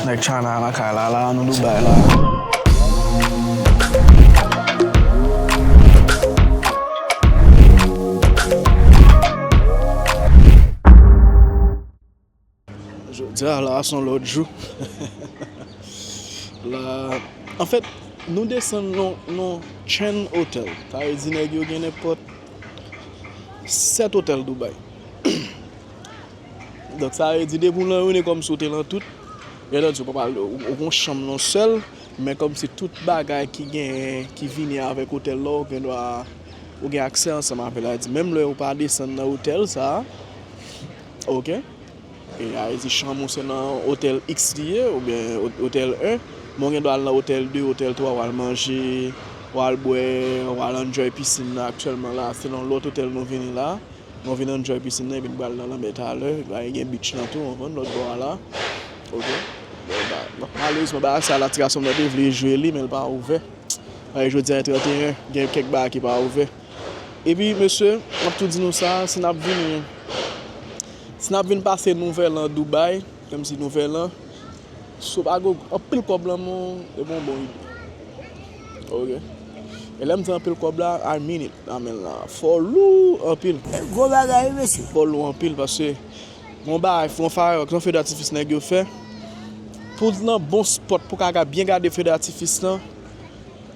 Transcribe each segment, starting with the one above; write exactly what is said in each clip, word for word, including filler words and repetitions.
Nèg China lakay la, la nou Dubai la. Jodi a la, se yon lòt jou. La, anfèt, nou desann nan, nan chain hotel. Sa vle di nèg yo gen nenpòt sèt otèl Dubai. Donk, sa vle di, depi w nan youn, e kòmsi w te nan tout. Entendi, w pa pral, ou, ou gon chanm nan sèl, men kòmsi tout bagay ki gen, ki vini avèk otèl la, ou gen dwa, ou gen aksè ansanm avè l. Sa vle di, menm lè ou pa desann nan otèl sa a, oke? E sa vle di, chanm ou se nan otèl X li ye, oubyen o-, otèl en, men w gen dwa al nan otèl de, otèl twa, w al manje, w al bwè, w al enjoy pisin nan aktyèlman la, se nan lòt otèl nou vini la. Nou vin enjoy pisin nan, epi n pral nan lanmè talè. Bagay gen beach lan tou, w konprann, lòt bò a la. Oke. Bon, ba, bon, malerezman, bagay sa la, ti gason m nan te vle jwe li, men l pa ouvè. Bagay jodi a, trannteyen, gen kèk bagay ki pa ouvè. Epi, mesye, m ap tou di nou sa, si n ap vin, si n ap vin pase nouvèl an Dubai, menm si nouvèl an, si w pa gen anpil kòb nan men w, e pa yon bon ide. Oke. E lè m di anpil kòb la, I mean it. Nan men l la. Fò lou anpil. Gwo bagay, wi, mesye. Fò lou anpil, paske yon bagay, yon fire, yon feu d'artifice nèg yo fè. Pou nan bon spot, pou ka byen gade feu d'artifice lan,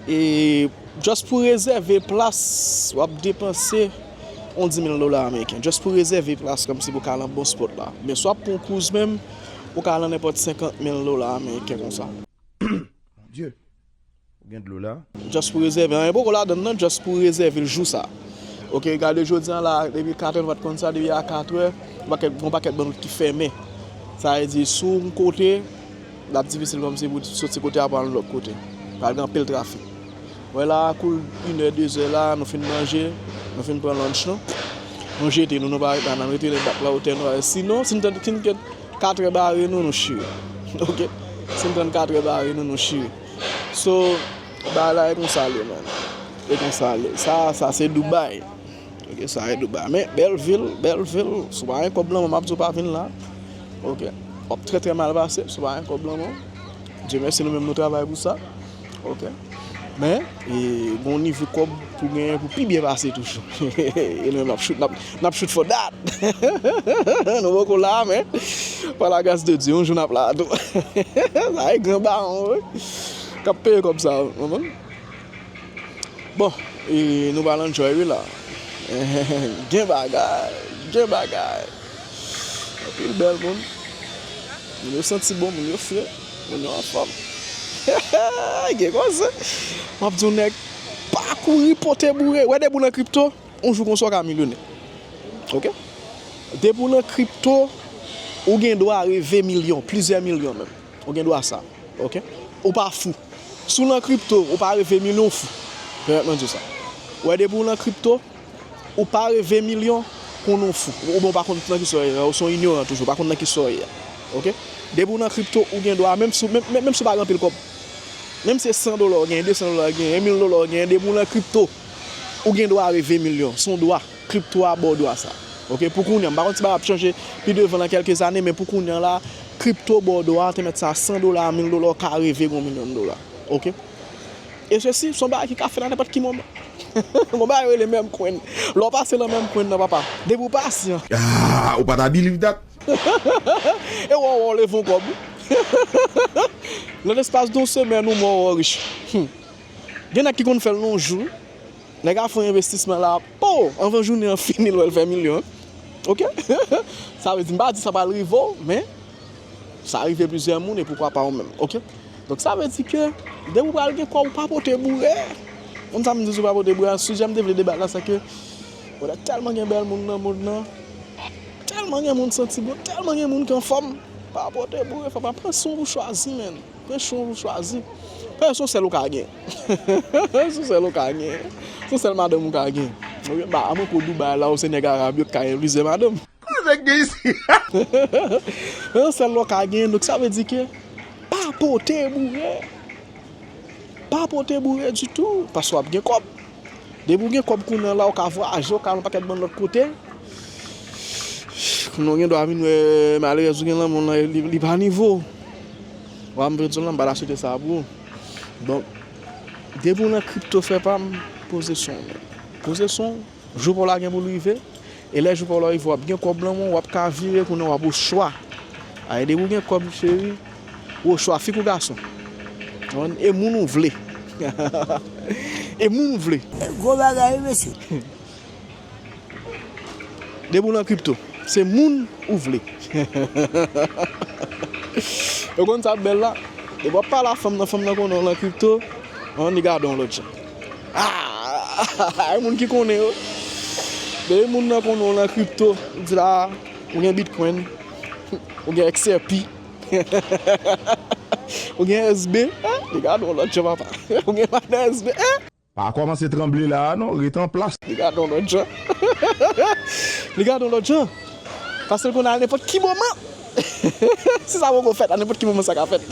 e just pou rezève plas, w ap depanse yon dis mil dola ameriken. Just pou rezève plas, kòmsi pou ka nan bon spot la. Men si w ap pran yon cruise menm, ou ka nan nenpòt senkant mil dola ameriken konsa. Mon Dieu. Ou gen dlo la? Just pou rezève. Anyen poko ladann nan, just pou rezève l jou sa. Oke, gade jodi a la, depi katrè, nou pa t konn sa, depi a katrè, yon pakèt, yon pakèt bann wout ki fèmen. Sa vle di, si w yon kote, l ap difisil kòmsi pou w soti kote a pou al yon lòt kote. Pral gen anpil trafik. Wè la, koul inè, dezè la, nou fin manje, nou fin pran lunch nou. Nou jete nou, nou pa ret la, n al rete nan bak la, otèl nou. Sinon, si n tann, si n kite katrè bare nou, nou chire. Oke? Si n tann katrè bare nou, nou chire. So, bagay la e konsa l ye, man. E konsa l ye. Sa, sa se Dubai. Oke, sa e Dubai. Men, bèl vil, bèl vil. Si w pa gen kòb nan men w, m ap di w pa vin la. Oke? W ap trè, trè mal pase, si w pa gen kòb nan men w. Dye mèsi, nou menm nou travay pou sa. Oke? Men, e, gon nivo kòb pou genyen pou pi byen pase toujou. E nou menm n ap shoot, n ap, n ap shoot for that. Nou poko la, men, pa la grâce de Dieu, yon jou n ap la tou. Sa e gran bawon, wi. K ap peye kòb sa, w konprann? Bon, e, nou pral enjoy, wi, la. Gen bagay, gen bagay. Anpil bèl moun. Moun yo santi bon, moun yo fre, moun yo anfòm. Gen koze. M ap di w nèg, pa kouri pote boure. Wè depi w nan kripto, yon jou konsa w ka milyonè. Oke? Depi w nan kripto, ou gen dwa reve milyon, plizyè milyon menm. Ou gen dwa sa. Oke? Ou pa fou. Si w nan kripto, ou pa reve milyon, w fou. Pèmèt mwen di w sa. Wè depi w nan kripto, ou pa reve milyon, konnen w fou. Oubyen w pa konn nan kisa w ye, ou se yon inyoran toujou, ou pa konn nan kisa w ye. Oke? Depi w nan kripto, ou gen dwa, menm si, menm, menm, menm si w pa gen anpil kòb, menm si se san dola w genyen, de san dola w genyen, yon mil dola w genyen, depi w nan kripto, ou gen dwa reve milyon. Se yon dwa. Kripto a ba w dwa sa. Oke, pou kounye a, m pa konn si bagay ap chanje pi devan nan kèlke zane, men pou kounye a la, kripto ba w dwa, te mèt sa san dola, mil dola, w ka reve gon milyon dola. Oke? E sesi, se yon bagay ki ka fèt a nenpòt ki moman. Gon bagay yo rele meme coin. Lè w pase nan meme coin nan, papa, depi w pasyan. Ah, ou pa ta believe that? E w, w leve yon kòb. Nan lespas de yon semèn, ou mò, w rich. Hmm. Gen nèg ki konn fè l nan yon jou. Nèg a fè yon envestisman la, po! Anvan jounen an fini, l wè l fè milyon. Oke? Sa vle di, m pa di sa pral rive w, men sa rive plizyè moun, e poukwa pa ou menm. Oke? Donk, sa vle di ke depi w pral gen kòb, ou pa pote boure. Konn sa m di sou pa pote boure a, sijè m te vle debat la, se ke, wè, tèlman gen bèl moun nan mond nan, tèlman gen moun santi bon, tèlman gen moun ki anfòm, pa pote boure, frè pa pran san w pou chwazi, menn. Pran san w pou chwazi. Frè, se yon sèl ou ka gen. Se yon sèl ou ka gen. Se yon sèl madanm ou ka gen. Ba, a mwen pou Dubai la, ou se nèg Arab yo ki ka gen plizyè madanm. Kòman nèg gen isi? Se yon sèl ou ka gen, donk sa vle di ke pa pote boure. Pa pote boure ditou, paske w ap gen kòb. Depi w gen kòb kounye a la, ou ka vwayaje, ou ka al yon pakèt bann lòt kote. Kounye a w gen dwa vin wè malerèz ou gen lanmou lan, li, li pa nivo w. Wa m Venson lan, m pa ta swete sa pou ou. Donk, depi w nan kripto, frè pa m, poze son w. Poze son w, jou pa w la gen pou l rive. E lè jou pa w la rive, w ap gen kòb nan men w, w ap ka vire kounye a, w ap oswa. Ay, depi w gen kòb, cheri, w oswa, fi kou gason. Konprann? E moun ou vle. E moun ou vle. Gwo bagay, wi, mesye. Depi w nan kripto, se moun ou vle. Ou konn sa k bèl la? Depi w ap pale a fanm nan, fanm nan konnen w nan kripto, an, li gade w yon lòt jan. Ah! E moun ki konnen yo. Depi moun nan konnen w nan kripto, li di la, ou gen Bitcoin, ou gen X R P, ou gen S B, eh, li gade w yon lòt jan, papa. Ou gen madan S B, eh? Pa kòmanse tranble la a non, ret an plas. Li gade w lòt jan. Li gade w lòt jan. Paske l konn al nenpòt ki moman. Si sa poko fèt, a nenpòt ki moman sa ka fèt.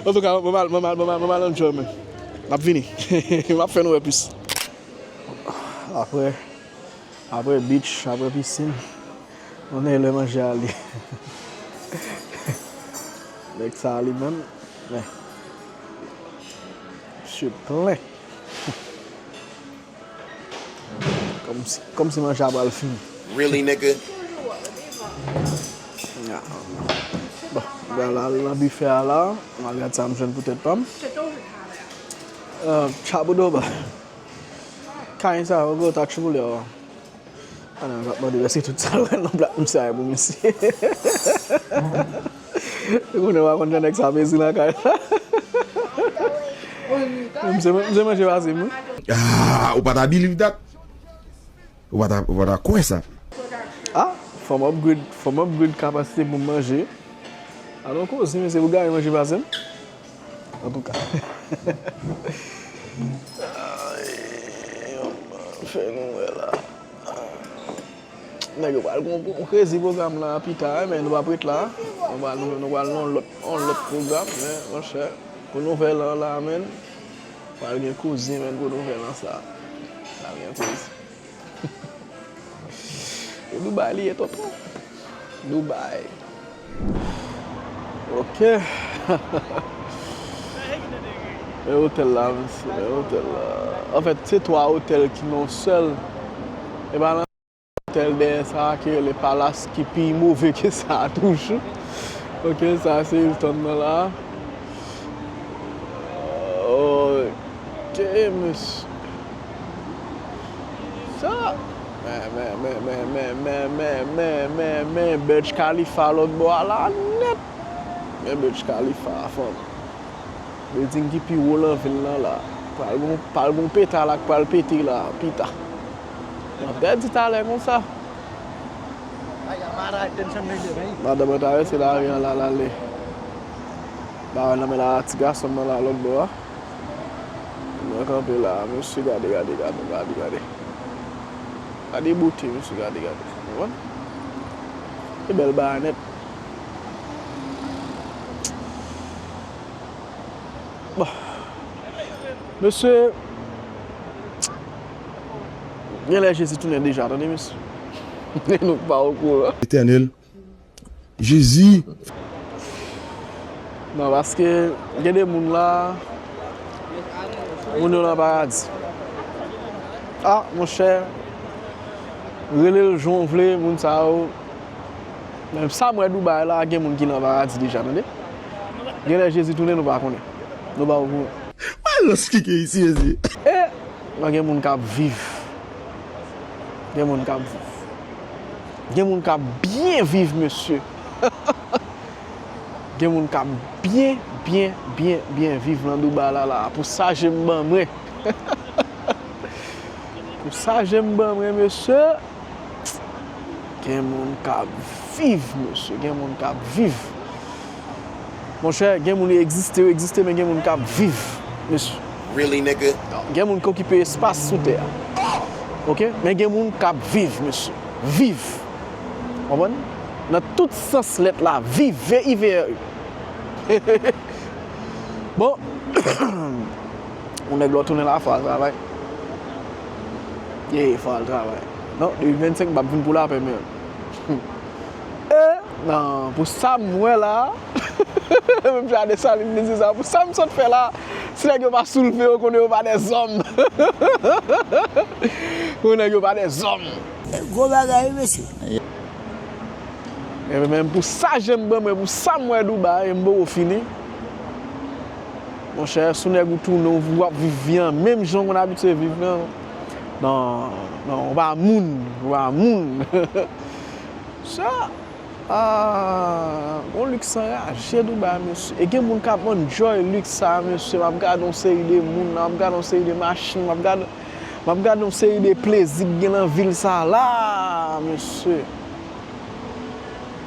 Antouka, mwen al, mwen al, mwen al, mwen al enjoy mwen. M ap vini. M ap fè nou wè plis. Apre, apre beach, apre pisin, on e lè manje ale. Nèg sa li menm, men. Misye plen. Kòmsi, kòmsi manje a pral fini. Really, nigga? Ah. Bon, m pral al nan bifè a la. M al gad sa m jwenn pou tèt pa m. Euh, chabudoba. Kayen sa, ogo ta chibule, oh. Ah non, m ap mande èske tout sa l wè nan plat misye a e pou misye. Ou konnen w pa konn jan nèg sa mezi lakay la. Misye, misye manje pase m, wi. Ah, ou pa ta believe that? Ou pa ta, ou pa ta kwè sa? Ah, fò m upgrade, fò m upgrade kapasite pou m manje. Alon koze, mesye, pou Gary manje pase m. Antouka. Fè nou wè la. Nèg yo pral gon, gon krezi pwogram la pita, men nou p ap ret la. Nou pral, nou, nou pral nan lòt, yon lòt pwogram, men, monchè, pou nouvèl an la, men, pral gen koze, men, pou nouvèl an sa. Pral gen koze. E Dubai li ye, tonton. Dubai. Ok. Men otèl la, mesye, men otèl la. Anfèt, se twa otèl ki nan yon sèl. E pa nan otèl dèyè sa a ki rele Palace ki pi move ke sa a toujou. Ok, sa a se Hilton nan la. Ok, mesye. Sa. Men, men, men, men, men, men, men, men, men, men, men, men, Burj Khalifa lòt bò a la nèt. Men Burj Khalifa a, fanm. Building ki pi wo nan vil lan la. Pral gon, pral gon peta la k pral pete la, pita. Mwen pèdi talè konsa. Madanm mwen travèse lari an la, l ale. Ba wè nan men la, ti gason m nan la, lòt bò a. Mwen kanpe la, mesye, gade, gade, gade, gade, gade. Gade bote, mesye, gade, gade. Ou konprann? E bèl bagay nèt. Bon. Mesye, genlè Jezi tounen deja, tande, mesye. Nou pa okouran. Etènèl, Jezi. Non, paske gen de moun la, moun yo nan paradi. Ah, monchè, rele l jan w vle, moun sa yo. Men sa m wè Dubai la, gen moun ki nan paradi deja, tande. Genlè Jezi tounen, nou pa konnen. Nou pa okouran. Wè lòs kike isi, mesye. E, men gen moun k ap viv. Gen moun k ap viv. Gen moun k ap byen viv, mesye. Gen moun k ap byen, byen, byen, byen viv nan Dubai la, la. Pou sa je m ban mwen. Pou sa je m ban mwen, mesye. Gen moun k ap viv, mesye. Gen moun k ap viv. Monchè, gen moun yo egziste, yo egziste, men gen moun k ap viv, mesye. Really, nigga? Gen moun ki okipe espas sou tè a. Ok? Men gen moun k ap viv, mesye. Viv. Konprann? Nan tout sans lèt la, viv, V I V E. Bon. Yon nèg lè w tounen la, fò al travay. Ye, fò al travay. Non, depi vennsenk m p ap vin pou lapè, men. E, Non, pou sa m wè la, menm jan Desalin te di sa, pou sa m sot fè la, si nèg yo pa soulve yo, konnen yo pa dèzòm. Konnen nèg yo pa dèzòm. Gwo bagay, wi, mesye. Ebyen, menm pou sa je m ban mwen, pou sa m wè Dubai, m poko fini. Monchè, si w nèg ou tounen, w ap viv vi an menm jan w konn abitye viv lan. Non, non, ou pa moun, ou pa moun. Sa, ah, gon liks anraje Dubai, mesye. E gen moun k ap enjoy liks sa, mesye. M ap gade yon seri de moun, m ap gade yon seri de machin, m ap gade, m ap gade yon seri de plezi k gen nan vil sa la, mesye.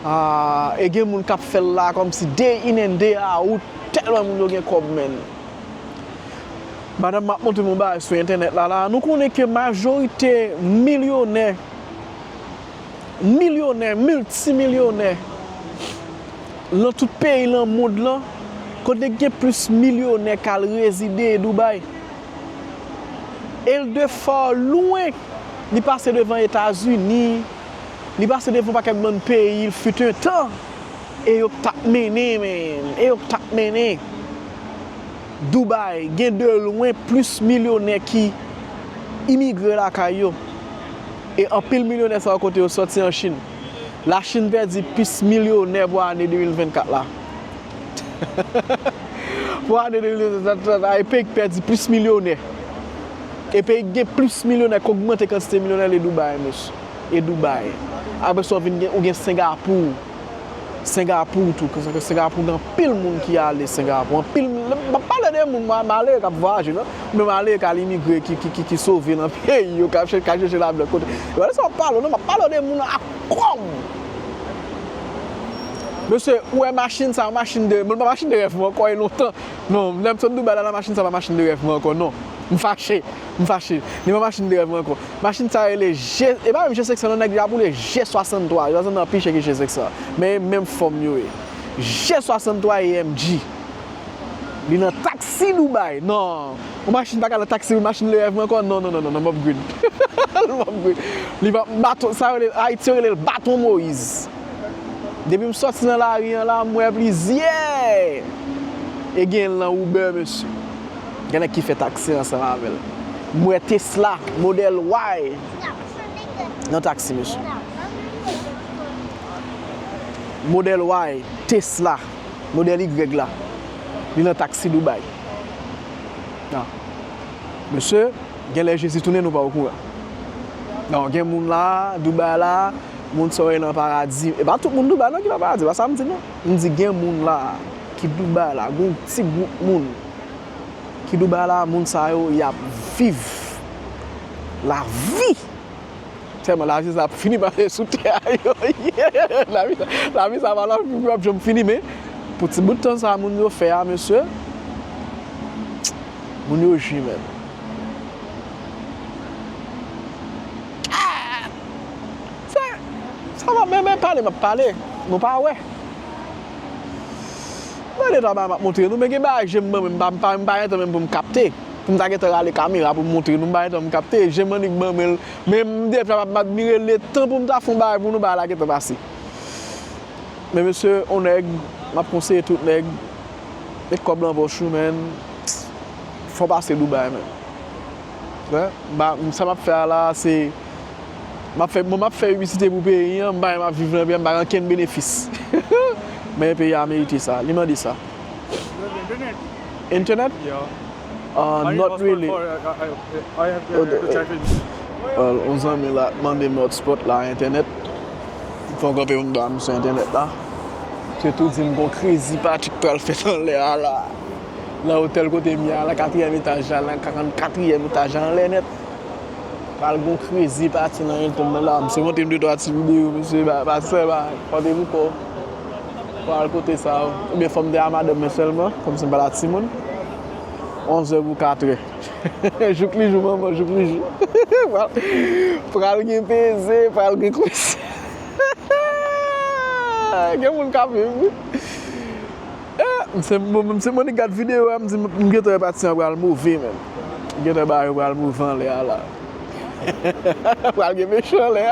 Ah, e gen moun k ap fè l la kòmsi day in and day out, tèlman moun yo gen kòb, menn. Madanm, m ap montre nou yon bagay sou entènèt la, la. Nou konnen ke majorite milyonè, milyonè, miltimilyonè, lan tout peyi lan mond lan, kote gen plis milyonè k al rezide e Dubai. E l de fò lwen, li pase devan Etazini, li pase devan pakèt bann peyi, il fut un temps, e yo k t ap mennen, men, e yo k t ap mennen. Dubai gen de lwen plis milyonè ki imigre lakay yo. E anpil milyonè sa yo kote yo sòti an Chin. Lachin pèdi plis milyonè pou ane de mil vennkat la. Pou ane de mil vennkat la, e peyi k pèdi plis milyonè. E peyi k gen plis milyonè, k ogmante kantite milyonè, e Dubai, mesye. E Dubai. Apre sa, w vin gen, ou gen Sengapou. Sengapou tou, paske Sengapou gen anpil moun ki ale Sengapou. Anpil, m ap pale de moun ma-, malere k ap vwayaje, non. Oubyen malere k al imigre, ki, ki, ki, ki sove nan peyi yo, k ap chè-, k al chèche lavi lòt kote. E pa de sa m ap pale, non, m ap pale de moun a kòb. Mesye, ou wè machin sa, machin de, bon, pa machin de rèv mwen ankò, e lontan. Non, lè m sot Dubai la, machin sa pa machin de rèv mwen ankò, non. M fache. M fache. Li pa machin de rèv mwen ankò. Machin sa rele G, e pa menm G senk san non, nèg yo ap woule G swasanntwa. G swasanntwa pi chè ke G senk san. Men e menm fòm yo ye. G swasanntwa A M G. Li nan taksi Dubai. Non. Yon machin pa ka nan taksi, machin de rèv mwen ankò. Non, non, non, non, non, m upgrade. M upgrade. Li pa baton, sa yo rele, Ayiti yo rele l baton Moyiz. Depi m sòti nan lari an la, m wè plizyè. E gen lan Uber, mesye. Gen nèg ki fè taksi ansanm avè l. M wè Tesla, modèl Y. Nan taksi, mesye. Modèl Y, Tesla, modèl Y la. Li nan taksi Dubai. Non. Mesye, genlè Jezi tounen, nou pa okouran. Non, gen moun la, Dubai la, moun sa yo ye nan paradi. E pa tout moun Dubai non ki nan paradi, pa sa m di non. M di gen moun la ki Dubai la, gon ti gwoup moun ki Dubai la, moun sa yo y ap viv lavi. Tèlman lavi sa ap fini pase sou tè a yo. Lavi sa, lavi sa pa lavi pou ap janm fini, men pou ti bout tan sa moun yo fè a, mesye, moun yo jwi menm. Ah! Sa, sa m ap menm pale, m ap pale. Nou pa wè. Mwen de travay m ap montre nou, men gen bagay je m ban mwen, m pa, m pa, m pa gentan menm pou m kapte. Pou m ta gentan rale kamera pou m montre nou, m pa gentan pou m kapte. Je m annik ban mwen l. Men m deja m ap admire letan pou m ta fè yon bagay pou nou, bagay la gentan pase. Men mesye, on nèg, m ap konseye tout nèg, met kòb lan pòch ou, men fò pase Dubai, men. Wè, m pa, sa m ap fè a la, se, m ap fè, bon, m ap fè piblisite pou peyi an, m pa, m ap viv nan peyi an, m pa gen okenn benefis. Men peyi a merite sa, li mande sa. Internet? Uh, not really. Well, yon zanmi la mande m hotspot la, entènèt. Fò m kanpe pou m ba misye entènèt la. Se tou di m gon krezi pati k pral fèt anlè a la. Nan otèl kote m ye a la, katriyèm etaj la, nan karannkatriyèm etaj la, anlè nèt. Pral gon krezi pati nan Hilton nan la. Misye montre m de twa ti videyo, misye ba, ba sè ba, pòte pou kò. Pral kote sa, oubyen fò m de a madanm mwen sèlman, kòmsi m pa la timoun. Onzè pou katrè. Jouk li jou, manman, jouk li jou. Pral, pral gen peze, pral gen kwis. Gen moun k ap viv, wi. Eh, m se, m, m se mwen ki gad videyo a, m di, m gentan wè pati an pral move, menm. M gentan wè bagay yo pral move anlè a la. Pral gen mechan anlè a.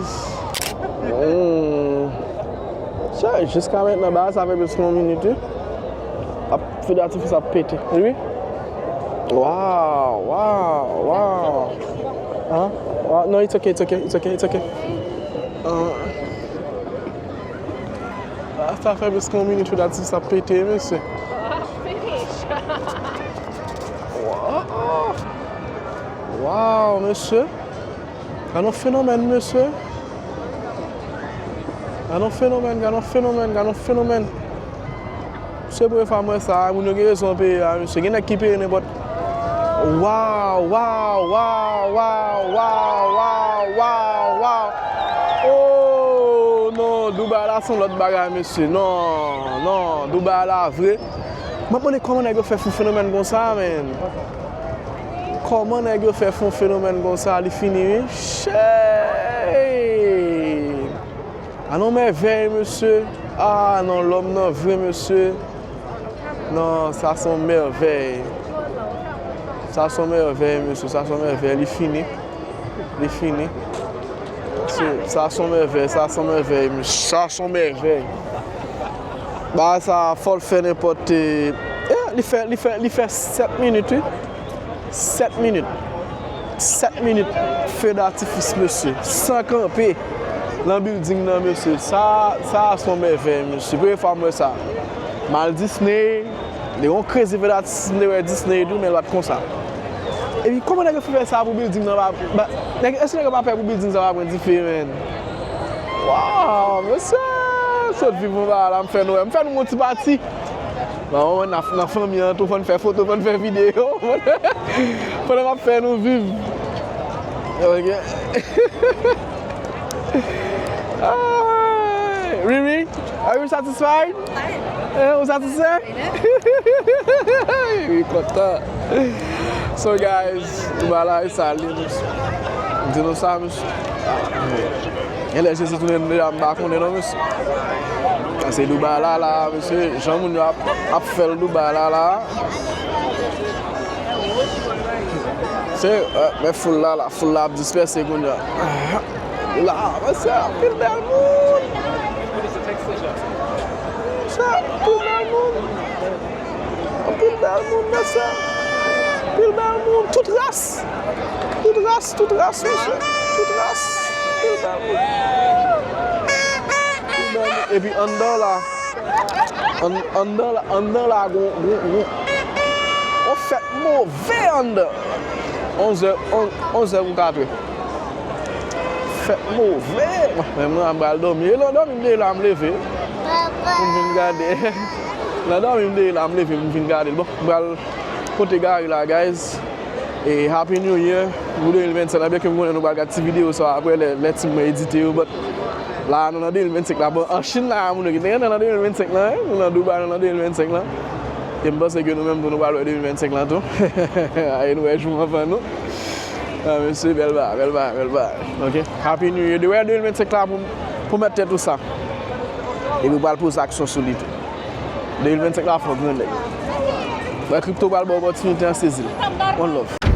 guys. Hmm. Sa, jiska mentnan, bagay sa fè plis ke yon minit, wi. Ap, feu d'artifice ap pete, wi. Wow, wow, wow. Huh? Wow, no, it's okay, it's okay, it's okay, it's okay. Uh, sa fè plis ke yon minit feu d'artifice ap pete, mesye. Wow. Wow, mesye. Gade yon fenomèn, mesye. Gade yon fenomèn, gade yon fenomèn, gade yon fenomèn. Se premye fwa m wè sa, moun yo gen rezon peye a, mesye. Gen nèg ki peye nenpòt. Wow, wow, wow. Oh, non, Dubai la se yon lòt bagay, mesye. Non, non, Dubai la vre. M ap mande kòman nèg yo fè fè yon fenomèn konsa, men. Kòman nèg yo fè fè yon fenomèn konsa, li fini, wi. Shit! Ah non, mèvèy, mesye. Ah non, lòm nan vre, mesye. Non, sa se yon mèvèy. Sa se yon mèvèy, mesye. Sa se yon mèvèy. Li fini. Li fini. Sa se yon mèvèy. Sa se yon mèvèy, mesye. Sa se yon mèvèy. Bagay sa, fò l fè nenpòt, eh, li fè, li fè, li fè sèt minit, wi. Sèt minit. Sèt minit feu d'artifice, mesye. San kanpe. Nan building nan, mesye. Sa, sa se yon mèvèy, mesye. Premye fwa m wè sa. M al Disney. Te gen yon crazy feu d'artifice, m te wè Disney tou, men l pa t konsa. Epi kòman nèg yo fè sa pou building nan pa, pa nèg, èske nèg yo pa pè pou building sa pa pran dife, man? Waw, mesye, sot viv yon bagay la, m fè nou wè, m fè nou yon ti pati. Bon, nan, nan fanmi an tou, fò n fè foto, fò n fè videyo. Pandan m ap fè nou viv. Ok. Ay, Riri, are you satisfied? Eh, ou satisfè? Wi, kontan. So, guys, Dubai la, e sa li, mesye. M di nou sa, mesye. Genlè Jezi tounen nou deja, m pa konnen non, mesye. Sa se Dubai la, la, mesye. Jan moun yo ap, ap fè l Dubai la, la. Se, eh, men foul la, la. Foul la ap dispèse kounye a. La, mesye, anpil bèl moun. Mesye, anpil bèl moun. Anpil bèl moun, mesye. Anpil bèl moun. Tout ras. Tout ras, tout ras, mesye. Tout ras. Anpil bèl moun. Anpil bèl moun. Epi anndan la, An-, anndan la, anndan la, gon, gon, gon, on fèt move anndan. Onzè, on-, onzè pou katwè. Fèt move. Bon, men mwen, m pral dòmi. E nan dòmi m te ye la, m leve. Pou m vin gade. Nan dòmi m te ye la, m leve, m vin gade. Bon, m pral pote Gary la, guys. E Happy New Year pou de mil vennsenk la, byenke m konnen nou pral gad ti videyo sa apre lè, lè tim mwen edite yo, but la nou nan de mil vennsenk la, bon, an Chin la, moun yo gentan nan de mil vennsenk la, wi, nou nan Dubai, nou nan de mil vennsenk la. E m panse ke nou menm tou nou pral wè de mil vennsenk la tou. Aye nou wè jou anvan nou. Ah, mesye, bèl bagay, bèl bagay, bèl bagay. Ok. Happy New Year. De wè de mil vennsenk la pou, pou mèt tèt ou sa. Epi w pral poze aksyon sou li tou. De mil vennsenk la fò grandèg. Wè kripto pral ba w opòtinite an, sezi l. One love.